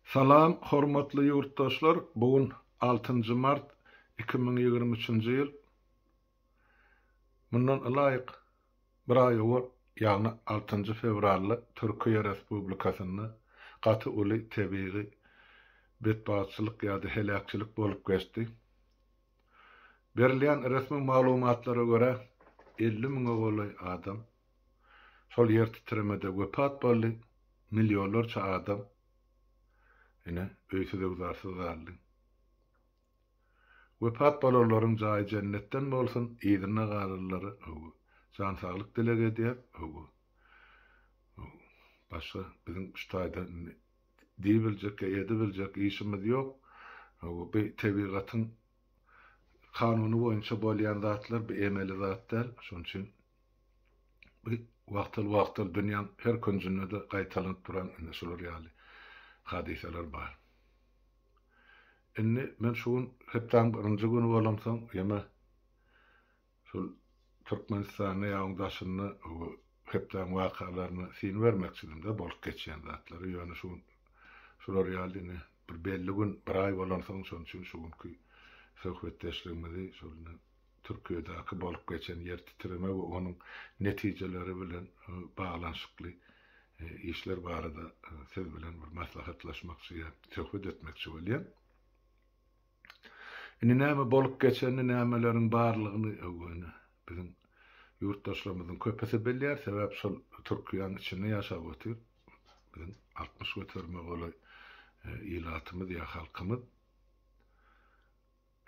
Salam hormatly ýurtdaşlar bu gün altynjy mart 2023-nji ýyl mundan ylaýyk bir aý owal ýagny altynjy fewralda Türkiýe Respublikasynda gaty uly tebigy betbagtçylyk ýa-da heläkçilik bolup geçdi. Berilýän resmi maglumatlara görä 50 müňe golaý adam Şol ýer titremede wepat boldy, millionlarça adam ine öýsüz-öwzarsyz galdy. Wepat bolanlaryň jaýy jennetden bolsun, yzynda galanlara hawa, jan saglyk dileg edýär, hawa. Başga biziň şu taýda indi diýibiljek ýa edibiljek işimiz ýok. Hawa, bu tebigatyň kanuny boýunça bolýan zatlar, bu emeli zat däl. Şonuň üçin Bu wagtal-wagtal dünýäň her künjünde-de gaýtalanyp duran ine şular ýaly hadysalar bar. Indi men şu gün hepdäň birinji güni bolansoň ýene şol Türkmenistanda ýa oň daşynda hepdäň wakalaryna syn bermekçidim-de bolup geçýän zatlara. Ýöne şu gün şular ýaly ine bir belli gün, bir aý bolansoň şonuň üçin şu günki söhbetdeşligimizi şol ine Türkiýedäki bolup geçen ýer titreme we onuň netijeleri bilen baglanyşykly işler barada siz bilen bir maslahatlaşmakçy ýa söhbet etmekçi bolýan. Indi näme bolup geçenini, nämeleriň barlygyny öwgüni biziň ýurtdaşlarymyzyň köpüsi bilýär, sebäp şol Türkiýäniň içinde ýaşap otyr biziň 60 göterime golaý ilatymyz ýa halkymyz.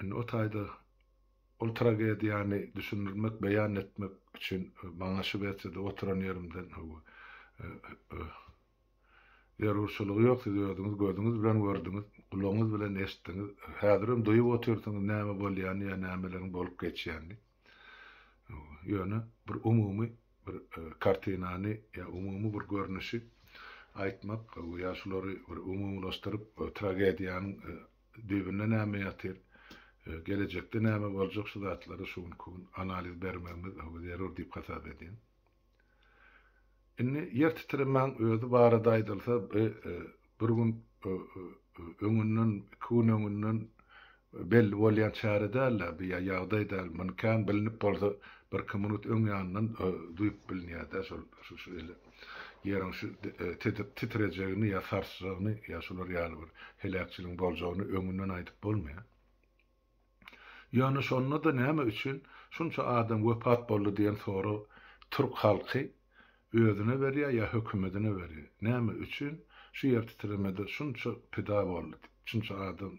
Indi o taýda ol tragediýany düşündirmek, beýan etmek üçin maňa Şwesiýada oturan ýerimden zerurçylygy ýok, siz özüňiz gözüňiz bilen gördüňiz, gulagyňyz bilen eşitdiňiz, häzirem duýup otyrsyňyz näme bolýanyny ýa nämeleriň bolup geçýänini. Ýöne bir umumy bir kartinany ýa umumy bir görnüşi aýtmak ýa şulary bir umumylaşdyryp tragediýanyň Düýbünde näme ýatyr, gelejekde näme boljak şu zatlara şu günki gün analiz bermegimiz zerur diýip hasap edýän. Indi ýer titremäň özi barada aýdylsa, bir gün öňünden, iki gün öňünden belli bolýan çäre däl-de, bu ýa ýagdaý däl. Muny kän bilinip bolsa, birki minut öň ýanyndan duýup bilinýär-de şol şu ele. Ýeriň şu titrejegini ýa sarsjagyny ýa şular ýaly bir heläkçiligiň boljagyny öňünden aýdyp bolmaýar. Ýöne şonda-da näme üçin şunça adam wepat boldy diýen sorag türk halky özüne berýär ýa hökümedine berýär. Näme üçin şu ýer titremede şunça pida boldy diýip, şunça adam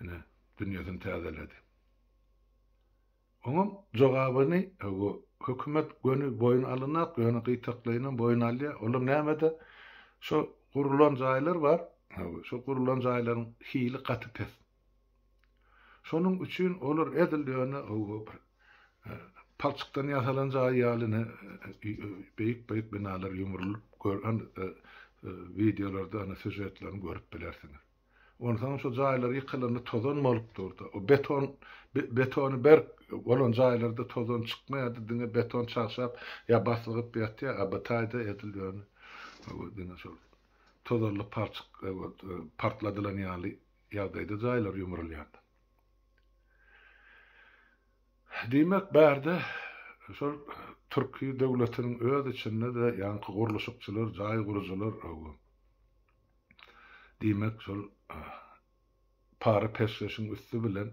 ine dünýesini täzeledi. Oňam jogabyny hökümet göni boýun alynak, ýöne gytaklaýynam boýun alýar. Olam nämede? Şo gurulan jaýlar bar, şo gurulan jaýlaryň hili gaty pes. Şonuň üçin olar edil ýöne bir palçykdan ýasalan jaý ýaly ine beýik-beýik binalar ýumrulyp gören wideolarda ana sýužetlerini görüp bilersiňiz. Onsoň şo jaýlar ýykylanda tozan bolup durdy. O beton betony berk bolan jaýlarda tozan çykmaýardy, diňe beton çagşap ýa baslygyp ýatýar, a bu taýda edil ýöne diňe şol tozanly palçyk partladylan ýaly ýagdaýda jaýlar ýumrulýardy. Diýmek, bärde şol türki döwletiniň öz içinde-de ýaňky gurluşykçylar, jaý gurujylar Diýmek, şol para-peşgeşiň üsti bilen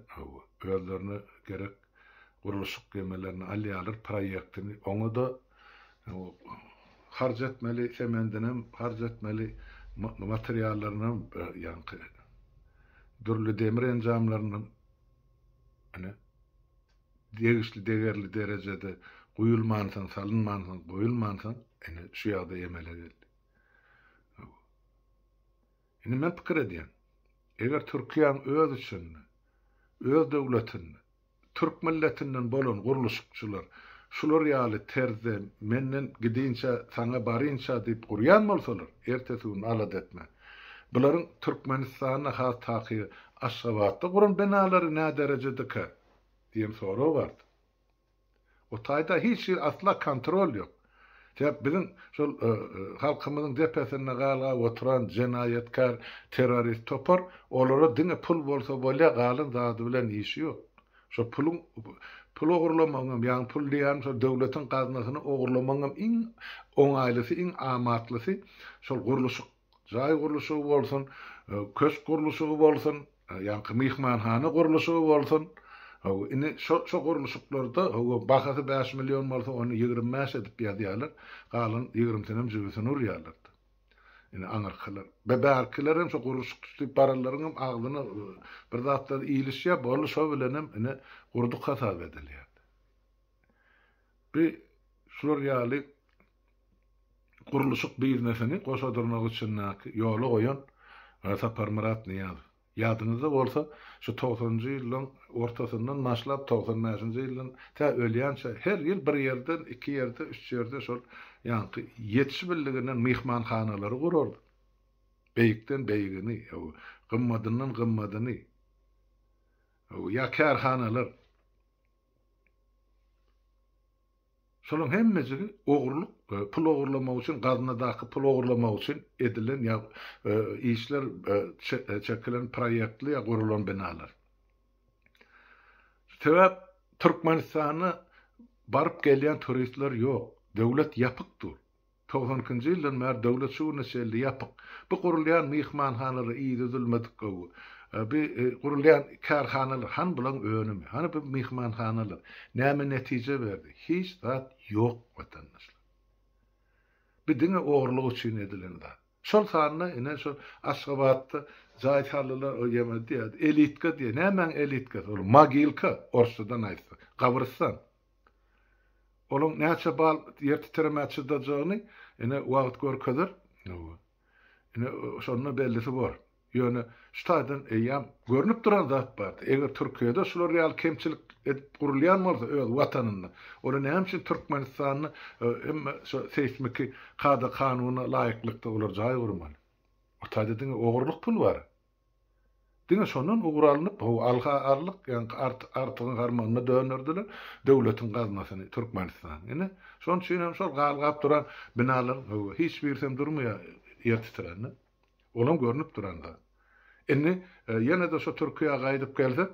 özlerine gerek gurluşyk gemelerini alýarlar, proýektini. Oňa-da harç etmeli, semendinem harç etmeli, materiallarynam, ýaňky dürli demir enjamlarynam ine, degişli degerli derejede guýulmansoň, salynmansoň, goýulmansoň, ine, şu ýagdaý emele geldi. Indi men pikir edýän, eger Türkiýäň öz içinde, öz döwletinde türk milletinden bolan gurluşykçylar şular ýaly terzde menden gidinçä saňa barynça diýip gurýan bolsalar, ertesi gün alada etme. Bularyň Türkmenistanda has takygy Aşgabatda guran binalary näderejedekä diýen sorag bardy. O taýda hiç hili asla kontrol ýok. Sebäp biziň şol halkymyzyň depesinde galgap oturan jenaýatkär terrorist topar, olara diňe pul bolsa bolýar, galan zady bilen işi ýok. Şo puluň pul ogurlamagyňam, ýagny pul diýýänim şol döwletiň gaznasyny ogurlamagyňam iň oňaýlysy, iň amatlysy şol gurluşyk, jaý gurluşygy bolsun, köşk gurluşygy bolsun, ýaňky myhmanhana gurluşygy bolsun. Hawa, indi şo şo gurluşyklarda hawa bahasy bäş million bolsa ony 25 edip ýazýarlar, galan ýigrimsinem jübüsine urýarlar. Indi aňyrkylar. Be bärkiler hem şo gurluşykçy diýip baranlaryň hem agzyna bir zatlar ilişýär, boldy şo bilenem ine gurduk hasap edilýär. Bi şular ýaly gurluşyk biznesini goşa dyrnak içindäki ýola goýan Saparmyrat Nyýazow. Ýadyňyzda bolsa, şu togsanynjy ýyllaň ortasyndan başlap, 95-nji ýyldan tä ölýänçä her ýyl bir ýerden, iki ýerde, üç ýerde şol ýaňky ýetişibildiginden myhmanhanalary gurardy. Beýikden beýigini, gymmadyndan gymmadyny, ýa kärhanalar. Şolaryň hemmejigi ogurlyk, pul ogurlamak üçin, gaznadaky pul ogurlamak üçin edilen ýa işler çekilen proýektli ýa gurulan binalar. Sebäp Türkmenistana baryp gelýän turistler ýok. Döwlet ýapyk dur. 92-nji ýyldan bäri döwlet şu güne çenli ýapyk. Bu gurulýan myhmanhanalar yzy üzülmedik gowy. Bu gurulýan kärhanalar hany bulaň önümi? Hany bu myhmanhanalar? Näme netije berdi? Hiç zat ýok watandaşlar. Bu diňe ogurlyk üçin edilen zat. Şol sanda ine şol Aşgabatda jaý saldylar o ýeme diýýär elitka diýýär. Nämäň elitkasy? Ol mogilka orsçadan aýtsak. Gabrystan. Olaň näçe bal ýer titremä çydajagyny ine wagt görkezer. Ine şonda bellisi bor. Ýöne şu taýdan eýýäm görnüp duran zat bardy. Eger Türkiýede şular ýaly kemçilik edip gurulýan bolsa öz watanynda, onda näme üçin Türkmenistanda hemme şo seýsmiki kada-kanuna laýyklykda olar jaý gurmaly? O taýda diňe ogurlyk pul bar. Diňe şondan ugur alnyp, hawa, alha aldyk, ýaňky artygyň harmanyna dönderdiler döwletiň gaznasyny, Türkmenistanyň. Ine, şonuň üçin hem şol galgap duran binalaryň, hawa, hiç birisem durmaýar ýer titrände. Olam görnüp duran zat. Indi ýene-de şo Türkiýä gaýdyp gelsek,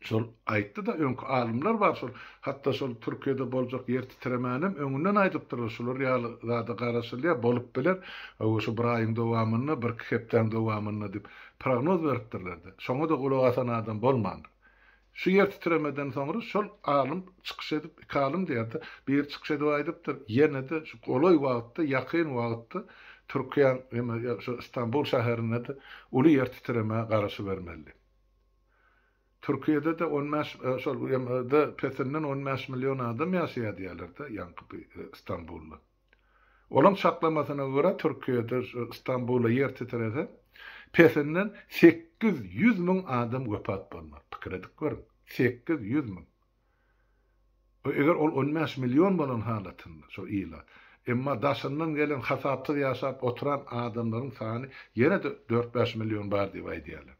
Şol aýtdy-da öňki alymlar bar şol hatda şol Türkiýede boljak ýer titremänem öňünden aýdypdyrlar şular ýaly zada garaşylýar bolup biler hawa şu bir aýyň dowamynda birki hepdäň dowamynda diýip prognoz beripdirlerde şoňa-da gulak asan adam bolmandyr. Şu ýer titremeden soňra şol alym çykyş edip iki alym diýerde biri çykyş edip aýdypdyr ýene-de şu golaý wagtda ýakyn wagtda Türkiýäň ýa şu Stambul şäherinde-de uly ýer titremä garaşybermeli diýip. Türkiýede-de on bäş şol ýerde pesinden on bäş million adam ýaşaýar diýýärler-de, ýaňky Stambulda. Olaň çaklamasyna görä Türkiýede Stambulda ýer titrese, pesinden 800 müň adam wepat bolmaly. Pikir edip görüň, 800 müň. Eger ol on bäş million bolan halatynda şo ilat. Emma daşyndan gelen hasapsyz ýaşap oturan adamlaryň sany ýene-de dört-bäş million bar diýip aýdýarlar.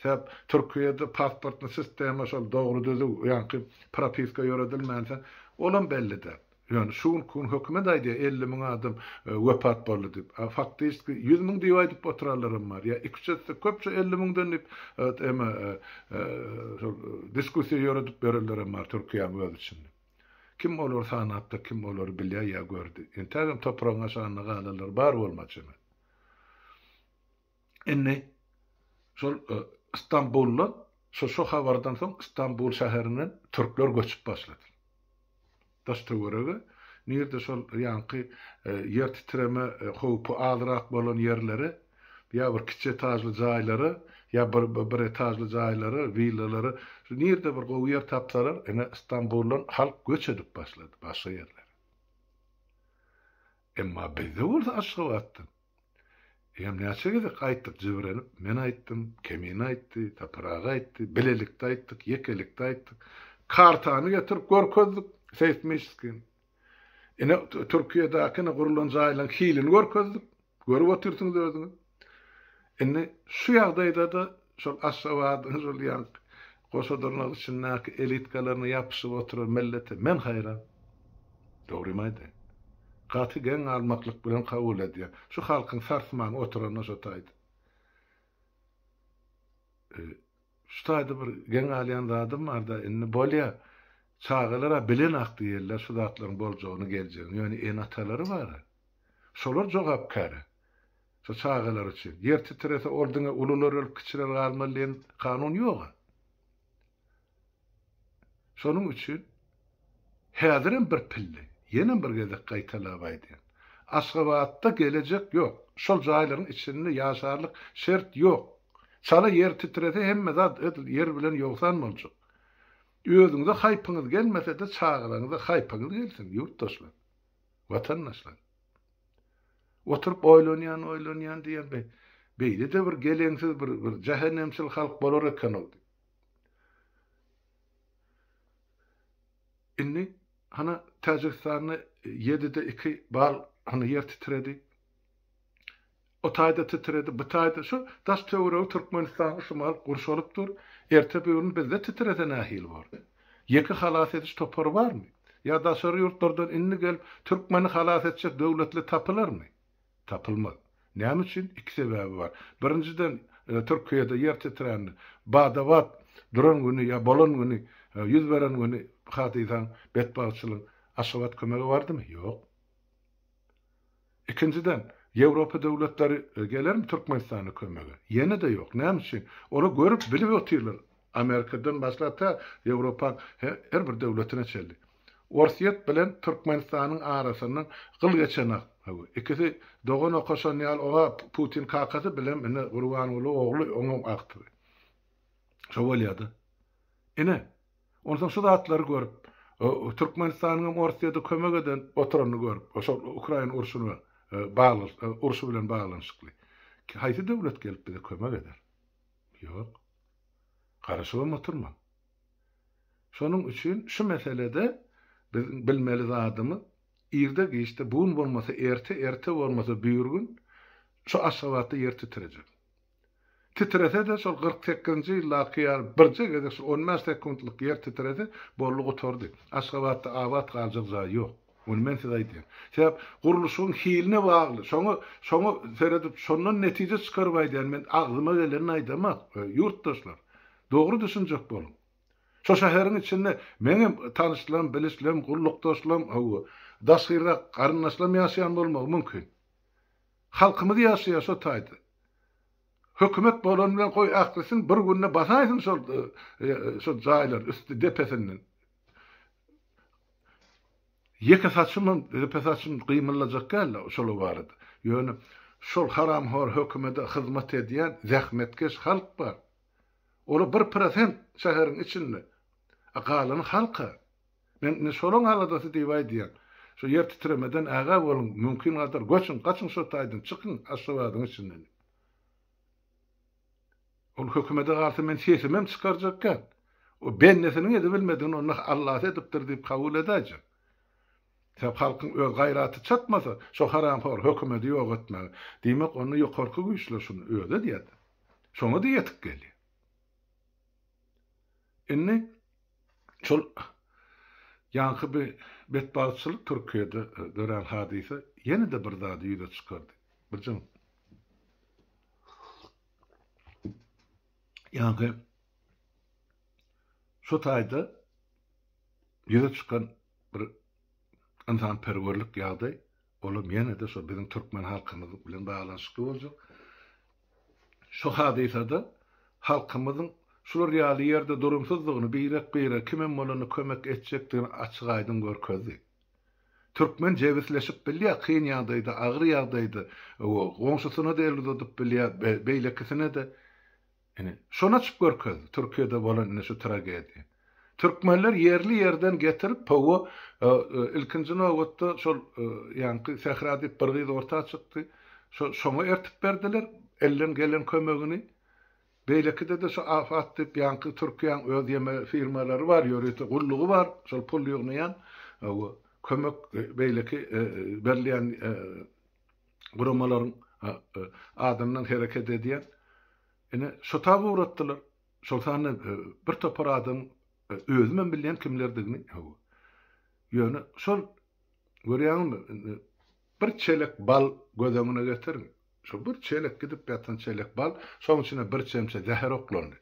Sebäp Türkiýede pasportny sistema şol dogry düzüw ýaňky propiska ýöredilmänsoň olam belli däl. Ýöne şu günki gün hökümet aýdýar 50 müň adam wepat boldy diýip. A faktiski 100 müň diýip aýdyp oturanlaram bar. Ýa iki-üç etse köp şu 50 müňden diýip eme şol diskussiýa ýöredip ýörenlerem bar Türkiýäniň öz içinde. Kim olary sanapdyr, kim olary bilýär ýa gördi. Entägem topragyň aşagynda galanlar bar bolma çemeli. Indi şol Stambuldan şo şo habardan soň Stambul şäherinden türkler göçüp başlady. Daş-töwerege nirde şol ýaňky ýer titreme howpy azrak bolan ýerlere ýa bir kiçi etažly jaýlara ýa bir bir etažly jaýlara, willalara şu nirde bir gowy ýer tapsalar ine Stambuldan halk göç edip başlady başga ýerlere. Emma bizde bolsa Aşgabatda Eýýäm näçe gezek aýtdyk jibrenip, men aýtdym, Kemine aýtdy, Sapar aga aýtdy, bilelikde aýtdyk, ýekelikde aýtdyk. Kartany getirip görkezdik, seýsmiçeskiý. Ine, Türkiýedäki ine gurlan jaýlaryň hilini görkezdik. Görüp otyrsyňyz özüňiz. Indi şu ýagdaýda-da şol Aşgabadyň şol ýaňky goşa dyrnak içindäki elitkalaryna ýapyşyp oturan millete men haýran. Dogrymy aýdaýyn. Gaty geň galmaklyk bilen kabul edýän. Şu halkyň sarsman oturanyna şo taýda. Şu taýda bir geň galýan zadym barda, indi bolýa, çagalar-a bilenak diýerler şu zatlaryň boljagyny, geljegini, ýöne ene-atalary bar-a. Şolar jogapkär-ä. Şu çagalar üçin. Ýer titrese ol diňe ulular ölüp kiçiler galmaly diýen kanun ýog-a. Şonuň üçin häzirem bir pilli, ýenem bir gezek gaýtalap aýdýan. Aşgabatda gelejek ýok. Şol jaýlaryň içinde ýaşarlyk şert ýok. Çala ýer titrese hemme zat edil ýer bilen ýogsan boljak. Özüňize haýpyňyz gelmese-de çagalaryňyza haýpyňyz gelsin, ýurtdaşlar, watandaşlar. Oturyp oýlanýan, oýlanýan diýýän, beýle-de bir geleňsiz bir bir jähennemçil halk bolar eken-ow diýip. Indi hana Täjigistanda ýedide iki bal hana ýer titredi. O taýda titredi, bu taýda şu daş töweregi Türkmenistan şu mahal gurşalyp dur. Erte böwrün bizde titrese nähili bor? Ýeke halas ediş topary barmy? Ýa daşary ýurtlardan indi gelip türkmeni halas etjek döwletli tapylarmy? Tapylmaz. Näme üçin? Iki sebäbi bar. Birinjiden, Türkiýede ýer titrände, bada-bat duran güni ýa bolan güni, ýüz beren güni hadysaň, betbagtçylygyň Aşgabat kömege bardymy? Ýok. Ikinjiden, Ýewropa döwletleri gelermi Türkmenistana kömege? Ýene-de ýok. Näme üçin? Olar görüp, bilip otyrlar. Amerikadan başlap tä Ýewropaň her bir döwletine çenli. Orsýet bilen Türkmenistanyň arasyndan gyl geçenak. Hawa, ikisi dogan okaşan ýaly oňa Putin kakasy bilem ine Gurbanguly ogly oňam agtygy. Şo bolýada. Ine, onsoň şu zatlary görüp, Türkmenistanyňam Orsýede kömek eden oturanyny görüp, şol Ukraina urşuny bagly urşy bilen baglanyşykly. Haýsy döwlet gelip bize kömek eder? Ýok. Garaşybam oturmaň. Şonuň üçin şu meselede biziň bilmeli zadymyz, irde-giçde, bu gün bolmasa erte, erte bolmasa büýrgün şu Aşgabatda ýer titrejek. Titrese-de şol 48-nji ýyldaky ýaly birje gezek şu 15 sekuntlyk ýer titrese, boldy gutardy. Aşgabatda abat galjak jaý ýok. Ony men size aýdýan. Sebäp gurluşygyň hiline bagly. Şoňa şoňa seredip, şondan netije çykaryp aýdýan. Men agzyma gelenini aýdamak, ýurtdaşlar. Dogry düşünjek boluň. Şo şäheriň içinde meňem tanyşlarym, bilişlerim, gullukdaşlarym, hawa, daşgyrak garyndaşlarym ýaşaýan bolmagy mümkin. Halkymyz ýaşaýar şo taýda. Hökümet bolan bilen goý ählisini bir günde basaýsyn şol şol jaýlary üsti depesinden. Ýeke saçymam, depe saçym gymyldajak däl şol barada. Ýöne şol haramhor hökümede hyzmat edýän zähmetkeş halk bar. Ola bir prosent şäheriň içinde. A galany halka. Men indi şolaň aladasy diýip aýdýan. Şu ýer titremeden ägä boluň, mümkin gadar göçüň, gaçyň şo taýdan, çykyň Aşgabadyň içinden. Ol hökümede galsa men sesimem çykarjak däl. O bendesiniň edibilmedigini onda Allasy edipdir diýip kabul edäýjek. Sebäp halkyň öz gaýraty çatmasa şo haramhor hökümedi ýok etmäge. Diýmek onda ýokarky güýçler şuny özi edýärdi. Şoňa-da ýetip gelýär. Indi şol ýaňky bir betbagtçylyk Türkiýede dörän hadysa ýene-de bir zady ýüze çykardy. Birjigim. Ýaňky şu taýda ýüze çykan bir ynsanperwerlik ýagdaý, olam ýene-de şo biziň türkmen halkymyz bilen baglanyşykly boljak. Şu hadysada halkymyzyň şular ýaly ýerde durumsyzdygyny, birek-birege kimem bolanda kömek etjekdigini açyk-aýdyň görkezdi. Türkmen jebisleşip bilýär, kyn ýagdaýda, agyr ýagdaýda, goňşusyna-da el uzadyp bilýär, beýlekisine-de. Ine, şony açyp görkezdi Türkiýede bolan ine şu tragediýa. Türkmenler ýerli-ýerden getirip, hawa, ilkinji nobatda şol ýaňky Sähra diýip bir gyz orta çykdy. Şo şoňa ertip berdiler elden gelen kömegini. Beýlekide-de şu AFAD diýip ýaňky Türkiýäň öz ýeme firmalary bar, ýörite gullugy bar, şol pul ýygnaýan, hawa, kömek beýleki berilýän guramalaryň adyndan hereket edýän. Ine, şo taba ugratdylar. Şol sanda bir topar adam özümem bilýän kimlerdigini. Hawa. Ýöne şol görýäňizmi, indi. Bir çelek bal göz öňüne getiriň. Şo bir çelek gidip ýatan çelek bal, şoň içine bir çemçe zäher oklandy.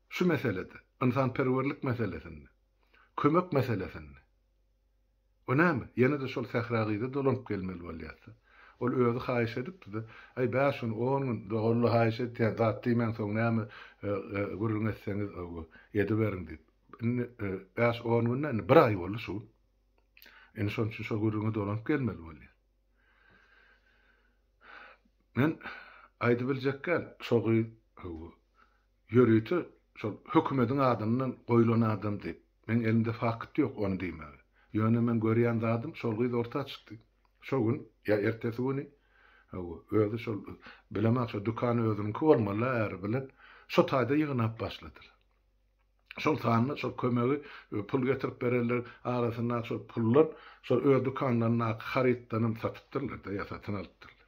Şu meselede, ynsanperwerlik meselesinde, kömek meselesinde. O näme, ýene-de şol sähra gyza dolanyp gelmeli bolýarsa. Ol özi haýyş edipdi-de, Aý, bäş gün, on gün doganly haýyş etýän, zat diýmäň, soň näme gürrüň etseňiz, ediberiň diýip. Indi bäş-on gün däl, indi bir aý boldy şu gün. Indi şonuň üçin şol gürrüňe dolanyp gelmeli bolýar. Men aýdybiljek däl, şo gyz ýörite şol hökümediň adyndan goýlan adam diýip. Meň elimde fakt ýok ony diýmäge. Ýöne meň görýän zadym şol gyz orta çykdy. Şo gün ýa ertesi güni hawa özi şol bilemok şo dükan özüniňki bolmaly äri bilen şo taýda ýygnap başladylar. Şol sanda şol kömegi pul getirip berenler arasyndaky şol puldan şol öz dükanlaryndaky harytdanam satypdyrlar-da ýa satyn alypdyrlar.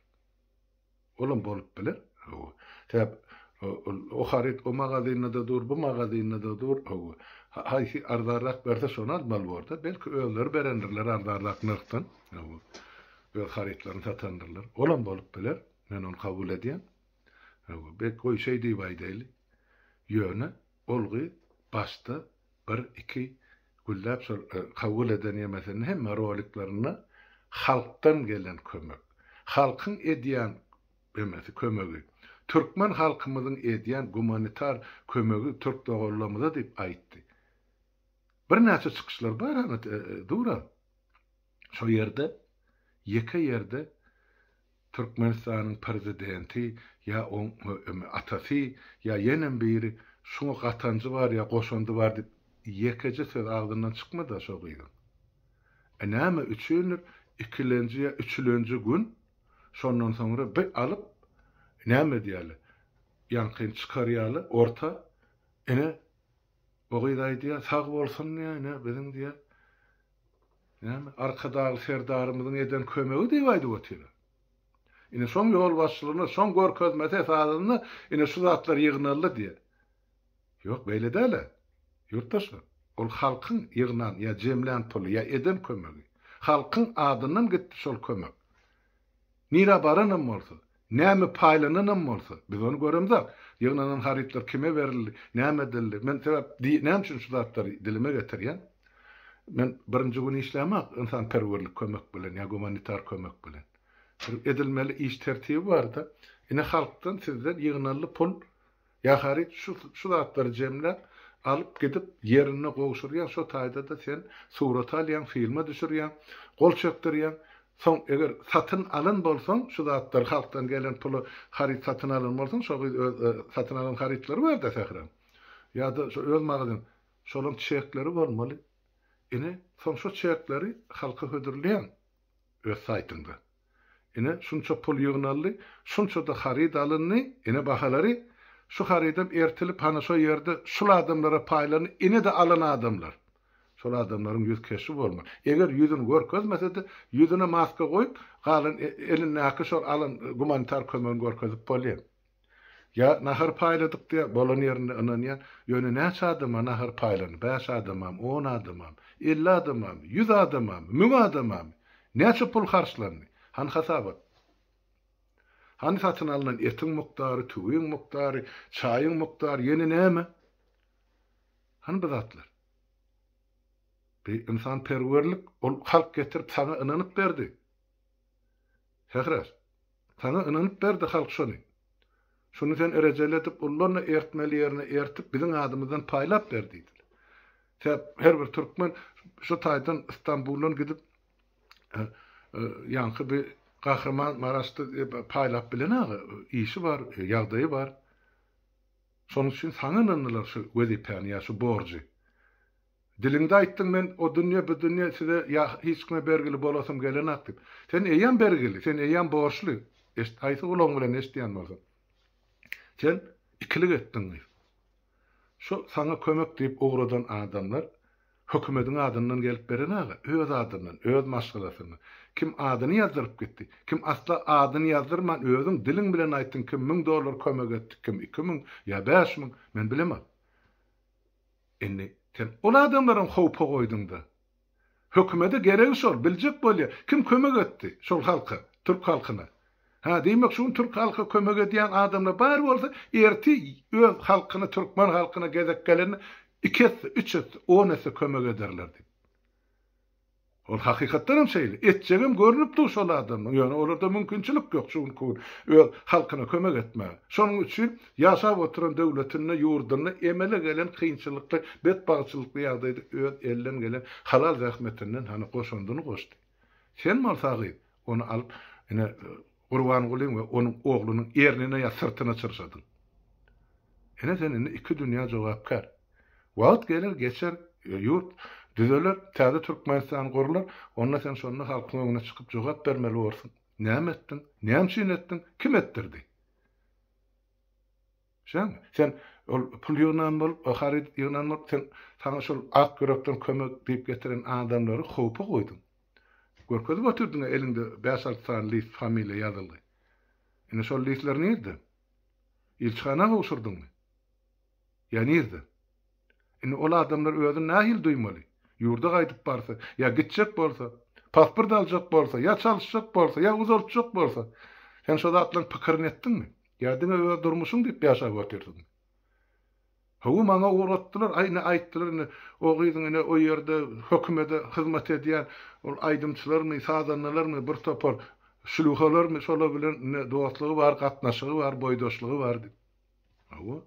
Olam bolup biler. Hawa. Sebäp o haryt o magazynda-da dur, bu magazynda-da dur. Hawa. Haýsy arzanrak berse şony almaly bor-da. Belki özleri berendirler arzanrak nyrhdan. Hawa. Öz harytlaryny satandyrlar. Olam bolup biler. Men ony kabul edýän. Hawa. Belki goý şeý diýip aýdaýly. Ýöne ol gyz başda bir, iki gülläp şol kabul eden ýemesinde hemme roliklerinde halkdan gelen kömek, halkyň edýän emesi kömegi, türkmen halkymyzyň edýän gumanitar kömegi türk doganlarymyza diýip aýtdy. Birnäçe çykyşlar bar ana dur-a. Şo ýerde ýeke ýerde Türkmenistanyň prezidenti ýa oň atasy ýa ýenem biri şuňa gatanjy bar ýa goşandy bar diýip ýekeje söz agzyndan çykmada şo gyzyň. E näme üçindir ikilenji ýa üçülenji gün şondan soňra bi alyp näme edýärler ýaňkyny çykarýarlar orta ine o gyz aýdýar sag bolsun diýýär ine biziň diýýär Näme, Arkadagly Serdarymyzyň eden kömegi diýip aýdyp otyr-a. Ine, şoň ýolbaşçylygynda, şoň görkezmesi esasynda ine şu zatlar ýygnaldy diýýär. Ýok, beýle däl-ä, ýurtdaşlar. Ol halkyň ýygnan ýa jemlän puly ýa eden kömegi. Halkyň adyndan gitdi şol kömek. Nirä baranam bolsa, näme paýlananam bolsa, biz ony göremzok. Ýygnanan harytlar kime berildi, näme edildi? Men sebäp, näme üçin şu zatlary dilime getirýän? Men birinji gün işlämok ynsanperwerlik kömek bilen ýa gumanitar kömek bilen. Bir edilmeli iş tertibi bar-da. Ine halkdan, sizden ýygnaldy pul, Ýa haryt şu şu zatlary jemläp, alyp gidip ýerinde gowşurýaň, şo taýda-da sen surata alýaň, filme düşürýäň, gol çekdirýäň. Soň eger satyn alan bolsaň, şu zatlary halkdan gelen pula haryt satyn alan bolsaň, şo gyz öz satyn alan harytlary bar-da Sähraň. Ýa-da şo öz magazin, şolaň çekleri bolmaly. Ine, soň şo çekleri halka hödürleýäň öz saýtyňda. Ine, şunça pul ýygnaldy, şunça-da haryt alyndy, ine bahalary, şu harydam ertilip hana şo ýerde şul adamlara paýlandy, ine-de alan adamlar. Şol adamlaryň ýüz keşbi bolmaly. Eger ýüzüni görkezmese-de, ýüzüne maska goýup, galan elindäki şol alan gumanitar kömegini görkezip bolýar. Ýa nahar paýladyk diýýär, bolan ýerinde ynanýan. Ýöne näçe adama nahar paýlandy? Bäş adamamy, on adamamy, 50 adamamy, ýüz adamamy, müň adamamy? Näçe pul harçlandy? Hany hasabat? Hany satyn alnan etiň mukdary, tüwiň mukdary, çaýyň mukdary, ýene näme? Hany bu zatlar? Bu ynsanperwerlik, ol halk getirip saňa ynanyp berdi. Sähra, saňa ynanyp berdi halk şony. Şuny sen rejeli edip ullan-da ertmeli ýerine ertip biziň adymyzdan paýlap ber diýdiler. Sebäp her bir türkmen şu taýdan Istanbuldan gidip ýaňky bir Gahryman Maraşda paýlap bilen-aga işi bar, ýagdaýy bar. Şonuň üçin saňa ynandylar şu wezipäni ýa şu borjy. Diliňde aýtdyň men o dünýe bu dünýe size ýa hiç kime bergili bolasym gelenak diýip. Sen eýýäm bergili, sen eýýäm borçly. Eşit haýsy gulagyň bilen eşitýän bolsaň. Sen ikilik etdiň gyz. Şu saňa kömek diýip ugradan adamlar hökümediň adyndan gelip berenaga, öz adyndan, öz maşgalasyndan. Kim adyny ýazdyryp gitdi, kim asla adyny ýazdyrman özüň diliň bilen aýtdyň kim müň dollar kömek etdi, kim 2000 ýa 5000 men bilemok. Indi sen ol adamlaram howpa goýduňda. Hökümede geregi şol, biljek bolýa, kim kömek etdi şol halka, türk halkyna. Hä, diýmek şu gün türk halka kömek edýän adamlar bar bolsa, ertir öz halkyna, türkmen halkyna gezek gelende iki esse, üç esse, on esse kömek ederler diýip. Ol hakykatdan hem şeýle. Etjegem görnüp dur şol adamlaň. Ýöne olarda mümkinçilik ýok şu günki gün öz halkyna kömek etmäge. Şonuň üçin ýaşap oturan döwletinde, ýurdunda emele gelen kynçylykly, betbagtçylykly ýagdaýda öz elden gelen halal zähmetinden hany goşandyny goşdy. Sen bolsa gyz, ony alyp ine Gurbangulyň we onuň oglunyň ernine ýa syrtyna çyrşadyň. Ine sen indi iki dünýä jogapkär. Wagt geler, geçer, ýurt düzeler, täze Türkmenistan gurlar, onda sen şonda halkyň öňüne çykyp jogap bermeli borsuň. Näme etdiň? Näme üçin etdiň? Kim etdirdi? Şeňmi? Sen ol pul ýygnan bolup, haryt ýygnan bolup, sen saňa şol ak ýürekden kömek diýip getiren adamlary howpa goýduň. Görkezip otyrdyň-a eliňde bäş-alty sany list familiýa ýazylgy. Indi şol listler nirde? Ilçihana gowşurdyňmy? Ýa nirde? Indi ol adamlar özüni nähili duýmaly? Ýurda gaýdyp barsa, ýa gitjek bolsa, pasport aljak bolsa, ýa çalyşjak bolsa, ýa uzaltjak bolsa, sen şo zatlaryň pikirini etdiňmi? Ýa diňe öz durmuşyň diýip ýaşap otyrsyňmy? Hawa, maňa ugratdylar, aý ine aýtdylar ine o gyzyň ine o ýerde hökümede hyzmat edýän ol aýdymçylarmy, sazandalarmy bir topar şlýuhalarmy şolar bilen ine dostlugy bar, gatnaşygy bar, boýdaşlygy bar diýip. Hawa.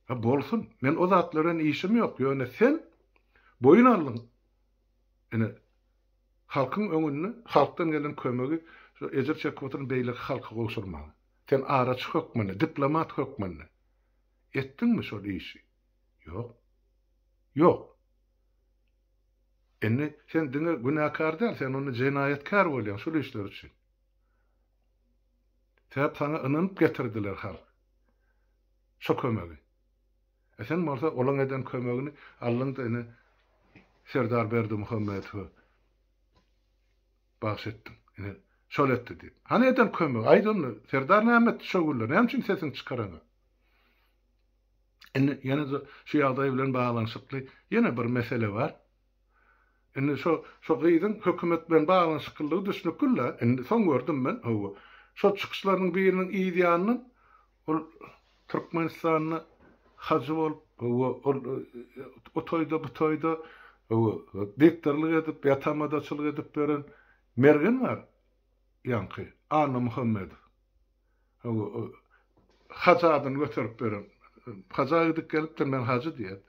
Ha bolsun. Men o zatlar bilen işim ýok. Ýöne sen boýun aldyň. Ine halkyň öňünde halkdan gelen kömegi şu ejir çekip oturan beýleki halka gowşurmaga. Sen araçy hökmünde, diplomat hökmünde etdiňmi şol işi? Ýok. Ýok. Indi sen diňe günäkär däl, sen onda jenaýatkär bolýaň şul işler üçin. Sebäp saňa ynanyp getirdiler halk. Şo kömegi. E sen bolsa olaň eden kömegini aldyň-da ine Serdar Berdimuhamedowa bagş etdiň. Ine şol etdi diýip. Hany eden kömegi? Aýt onda Serdar näme etdi şo günler? Näme üçin sesiňi çykaraňok? Indi ýene-de şu ýagdaý bilen baglanyşykly ýene bir mesele bar. Indi şo şo gyzyň hökümet bilen baglanyşyklylygy düşnükli-le. Indi soň gördüm men, hawa. Şo çykyşlarynyň biriniň yz ýanyndan ol Türkmenistanda hajy bolup, hawa, ol o toýda, bu toýda, hawa, diktorlyk edip ýa tamadaçylyk edip ýören Mergen bar, ýaňky Anna Muhammedow. Hawa, hajy adyny göterip ýören. Haja gidip gelipdir, men hajy diýýär.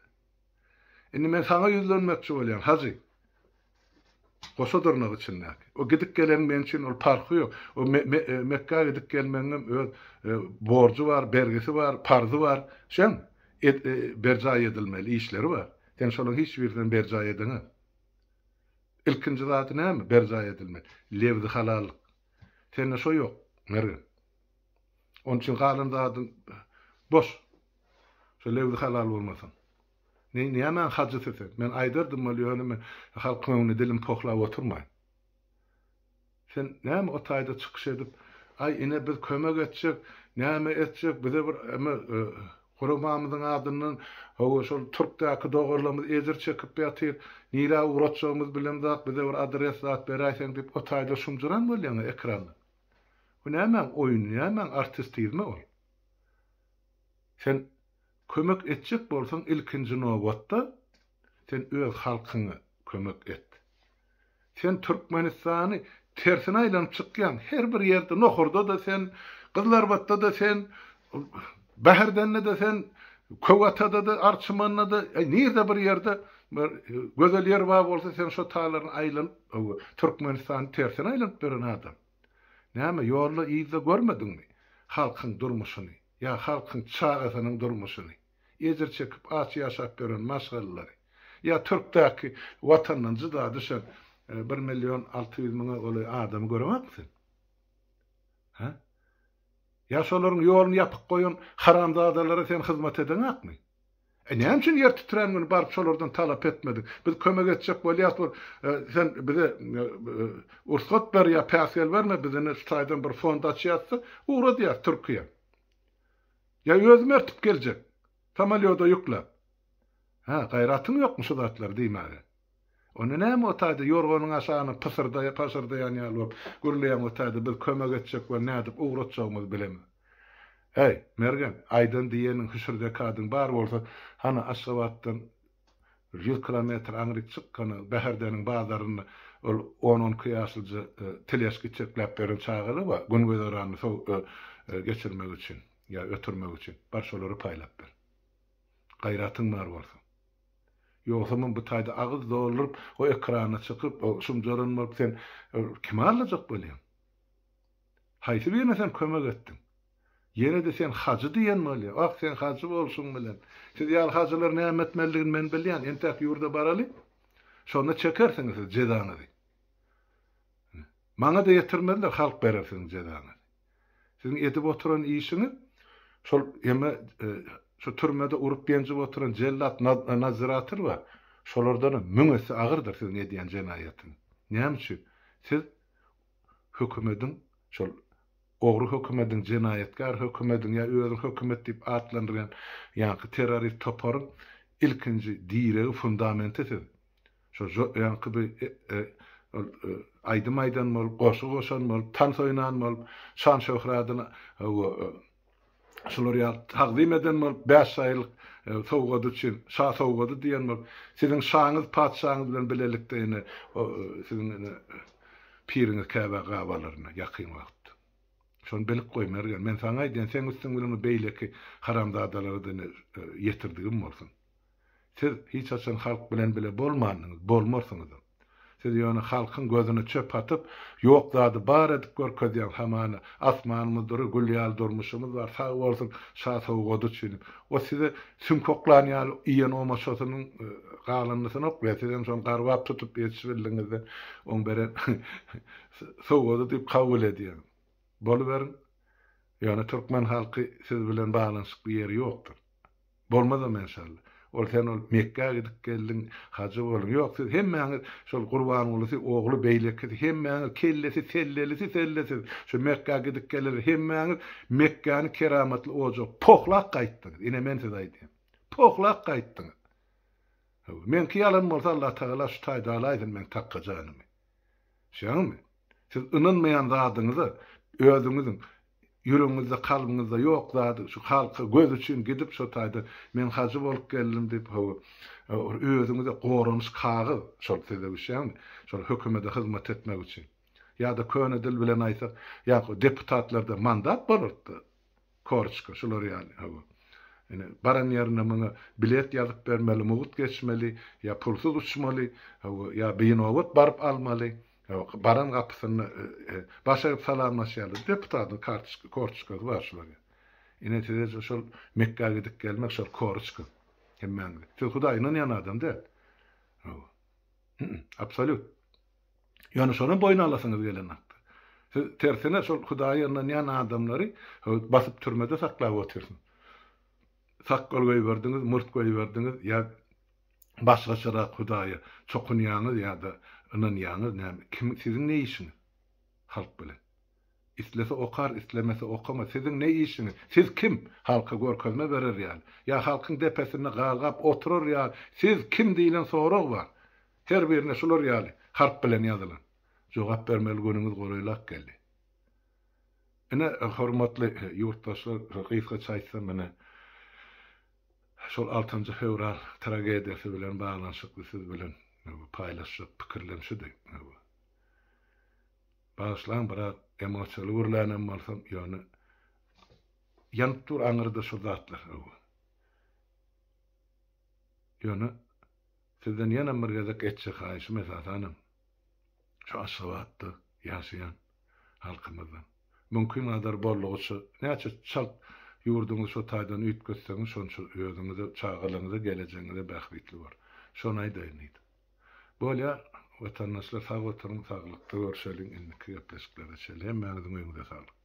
Indi men saňa ýüzlenmekçi bolýan, hajy. Goşa dyrnak içindäki. O gidip geleniň meň üçin ol parhy ýok. O Mekgä gidip gelmegiňem öz borjy bar, bergisi bar, parzy bar. Şeň berjaý edilmeli işleri bar. Sen şolaryň hiç birisinem berjaý edeňok. Ilkinji zady näme berjaý edilmeli? Lebzi halallyk. Sende şo ýok, Mergen. Onuň üçin galan zadyň boş. Şo lebzi halal bolmasaň. Ne, nämäň hajysy sen? Men aýdardym weli ýöne men halkyň öňünde dilim pohlap oturmaýyn. Sen näme o taýda çykyş edip, aý ine biz kömek etjek, näme etjek, bize bir eme guramamyzyň adyndan hawa şol türkdäki doganlarymyz ejir çekip ýatyr, nirä ugratjagymyzy bilemzok, bize bir adres zat beräýseň diýip o taýda şumjuran bolýaň-a ekranda. Bu nämäň oýny, nämäň artistizmi ol? Sen kömek etjek bolsaň ilkinji nobatda sen öz halkyňa kömek et. Sen Türkmenistany tersine aýlanyp çykýaň her bir ýerde Nohurda-da sen, Gyzlarbatda-da sen, Bäherdende-de sen, Köwatada-da, Arçmanda-da, nirde bir ýerde bir gözel ýer bar bolsa sen şo talaryny aýlanyp Türkmenistany tersine aýlanyp ýören adam. Näme ýolda yzda görmediňmi halkyň durmuşyny ýa halkyň çagasynyň durmuşyny ejir çekip aç ýaşap ýören maşgalalary ýa türkdäki watandan jyda düşen bir million 600 müňe golaý adamy göreňokmy sen hä ýa şolaryň ýoluny ýapyk goýan haramzadalara sen hyzmat edeňokmy E näme üçin ýer titrän güni baryp şolardan talap etmediň? Biz kömek etjek bolýas bir sen bize ursgat ber ýa päsgel berme biz ine şu taýdan bir fond açýasda ugradýas Türkiýä. Ýa özüm ertip geljek. Samolýoda ýükläp. Hä, gaýratyň ýokmy şu zatlary diýmäge? Onda näme o taýda ýorganyň aşagyna pysyrdaýa paşyrdaýan ýaly bolup gürleýäň o taýda biz kömek etjek we nädip ugratjagymyzy bilemok. Äý, Mergen, aýdan diýeniň hüşür-zekadyň bar bolsa, hany Aşgabatdan ýüz kilometr aňryk çyk, hany Bäherdeniň bazarynda ol on-on iki ýaşlyja teležka itekläp ýören çagalar bar, gün-güzeranyny sow geçirmek üçin ýa ötürmek üçin, bar şolara paýlap ber. Gaýratyň bar bolsa. Ýogsamam bu taýda agyz dolduryp, o ekrana çykyp, o şumjaran bolup sen kimi aldajak bolýaň? Haýsy birine sen kömek etdiň? Ýene-de sen hajy diýen bolýa. Ah, sen hajy bolşuň bilen. Siz ýaly hajylary näme etmelidigini men bilýän. Entäk ýurda baraly. Şonda çekersiňiz siz jezaňyzy. Maňa-da ýetirmezler, halk berer siziň jezaňyzy. Siziň edip oturan işiňiz şol eme şu türmede urup-ýenjip oturan jellat nadzirator bar. Şolardanam müň esse agyrdyr siziň edýän jenaýatyňyz. Näme üçin? Siz hökümediň, şol ogry hökümediň, jenaýatkär hökümediň ýa özüni hökümet diýip atlandyrýan ýaňky terrorist toparyň ilkinji diregi, fundamenti siz. Şo ýaňky bir ol aýdym aýdan bolup, goşgy goşan bolup, tans oýnan bolup, şan-şöhradyny şular ýaly tagzym eden bolup, bäş aýlyk sowgady üçin şa sowgady diýen bolup, siziň şaňyz, patyşaňyz bilen bilelikde ine siziň ine piriňiz Käbä gabalarynda ýakyn wagtda. Şony bilip goý, Mergen. Men saňa aýdýan, seň üstüň bilen beýleki haramzadalara-da ine ýetirdigim bolsun. Siz hiç haçan halk bilen bile bolmandyňyz, bolmarsyňyzam. Siz ýöne halkyň gözüne çöp atyp, ýok zady bar edip görkezýäň hamana, asmanymyz dury, gül ýaly durmuşymyz bar, sag bolsun şa sowgady üçin. O size süňk oklan ýaly iýen omaçasynyň galyndysyny oklaýar, sizem şony garbap tutup ýetişibildiňizde oň beren sowgady diýip kabul edýäňiz. Boluberiň, ýöne türkmen halky siz bilen baglanyşykly ýeri ýokdur. Bolmazam enşalla. Ol sen ol Mekgä gidip geldiň, hajy bolduň. Ýok, siz hemmäňiz şol Gurbangulusy, ogly, beýlekisi, hemmäňiz kellesi sellelisi sellesiz şu Mekgä gidip gelenler hemmäňiz Mekgäni keramatly ojagy pohlap gaýtdyňyz. Ine men size aýdýan. Pohlap gaýtdyňyz. Hawa, meňki ýalan bolsa Allatagala şu taýda alaýsyn meň takga janymy. Düşýäňizmi? Siz ynanmaýan zadyňyza özüňiziň ýüregiňizde kalbyňyzda ýok zady şu halka göz üçin gidip şo taýda men hajy bolup geldim diýip hawa özüňize goranyş kagyz şol size düşýäňmi şol hökümede hyzmat etmek üçin ýa-da köne dil bilen aýtsak ýa deputatlarda mandat bolardy Korçka, şular ýaly, hawa. Ine, baran ýerinde muňa bilet ýazyp bermeli, mugt geçmeli, ýa pulsuz uçmaly, hawa, ýa binobat baryp almaly, hawa, baran gapysynda baş egip salamlaşýarlar. Deputatyň kartoçka, kortoçkasy bar şular ýaly. Ine, size şol Mekgä gidip gelmek şol korçka. Hemmäňize. Siz Hudaýa ynanýan adam däl. Hawa. Absolýut. Ýöne şonam boýun alasyňyz gelenokdy. Siz tersine şol Hudaýa ynanýan adamlary basyp türmede saklap otyrsyňyz. Sakgal goýberdiňiz, murt goýberdiňiz ýa başgaçarak Hudaýa çokunýaňyz ýa-da ynanýaňyz näme? Kim siziň ne işiňiz halk bilen? Islese okar, islemese okamaz. Siziň ne işiňiz? Siz kim? Halka görkezme berer ýaly. Ýa halkyň depesinde galgap oturar ýaly siz kim diýlen sorag bar. Her birine şular ýaly harp bilen ýazylan. Jogap bermeli günüňiz golaýlap geldi. Ine, hormatly ýurtdaşlar, gysgaça aýtsam, ine, şol altynjy fewral tragediýasy bilen baglanyşykly siz bilen paýlaşjak pikirlerim şudy. Bagyşlaň, biraz emosiýaly gürlänem bolsam, ýöne ýanyp dur aňyrda şu zatlar. Ýöne Sizden ýenem bir gezek etjek haýyşym esasanam şu Aşgabatda ýaşaýan halkymyzdan. Mümkingadar boldugyça näçe çalt ýurduňyzy şo taýdan üýtgetseňiz şonça özüňize, çagalaryňyza, gelejegiňize bähbitli bolar. Şony aýdaýyn diýdim. Bolýar, watandaşlar sag oturyň, saglykda görşeliň indiki gepleşiklere çenli. Hemmäňiziň öýüňize saglyk.